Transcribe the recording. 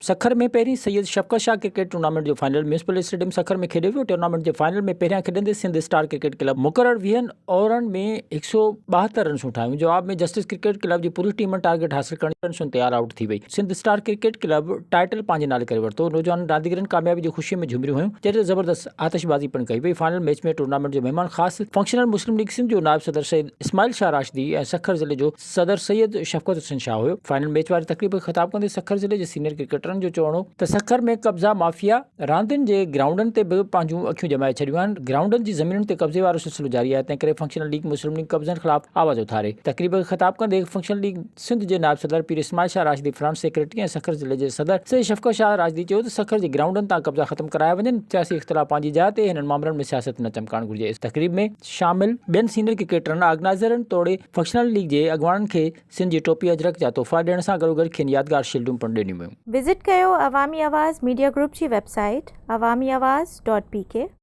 سکر ۾ پهرين سيد شفقت Shah cricket tournament جو final municipal stadium Sukkur ۾ کيڏيو ويو. ٽورنامينٽ جي فائنل ۾ پهريان کيڏندي سنڌ اسٽار ڪرڪيٽ ڪلب مقرر ويهن اوورن ۾ 172 رنسون ٺاهيون. جواب ۾ جسٽس ڪرڪيٽ ڪلب جي پوري ٽيم ٽارگيٽ حاصل ڪرڻ جي رنسن تي آل آئوٽ ٿي وئي. Sindh star cricket club title پنهنجي نالي ڪري ورتو. نوجوان رانديگرن ڪاميابي جي خوشي ۾ جهومريون هنيون جڏهن ته زبردست آتشبازي پڻ ڪئي وئي. فائنل ميچ ۾ ٽورنامينٽ جو مهمان خاص فنڪشنل مسلم ليگ سنڌ جو نائب صدر سيد اسماعيل شاهه راشدي ۽ سکر ضلعي جو صدر سيد شفقت حسين شاهه هيو. فائنل ميچ واري تقريب کي خطاب ڪندي سکر ضلعي جي سينيئر ڪرڪيٽرن جو چوڻ هو ته سکر ۾ قبضا مافيا راندين جي گرائونڊن تي به پنهنجون اکيون ڄمائي ڇڏيون آهن، گرائونڊن جي زمينن تي قبضي وارو سلسلو جاري آهي، تنهنڪري فنڪشنل ليگ مسلم ليگ قبضن خلاف آواز اٿاري. تقريب کي خطاب ڪندي فنڪشنل ليگ سنڌ جي نائب صدر پير اسماعيل شاهه راشدي فرنٽ سيڪريٽري ۽ سکر ضلعي جي صدر سيد شفقت شاهه راشدي چيو ته سکر جي گرائونڊن تان قبضا ختم ڪرايا وڃن، سياسي اختلاف پنهنجي جاء تي هنن مامرن ۾ سياست نه چمڪائڻ گهرجي. تقريب ۾. شامل ٻين سينيئر ڪرڪيٽرن، آرگنائيزرن توڙي فنڪشنل ليگ جي اڳواڻن کي سنڌ جي ٽوپي اجرڪ جا تحفا ڏيڻ سان گڏوگڏ کين يادگار شيلڊون پڻ ڏنيون ويون. وزٽ ڪيو عوامي آواز ميڊيا گروپ جي website Awami Awaz dot P K.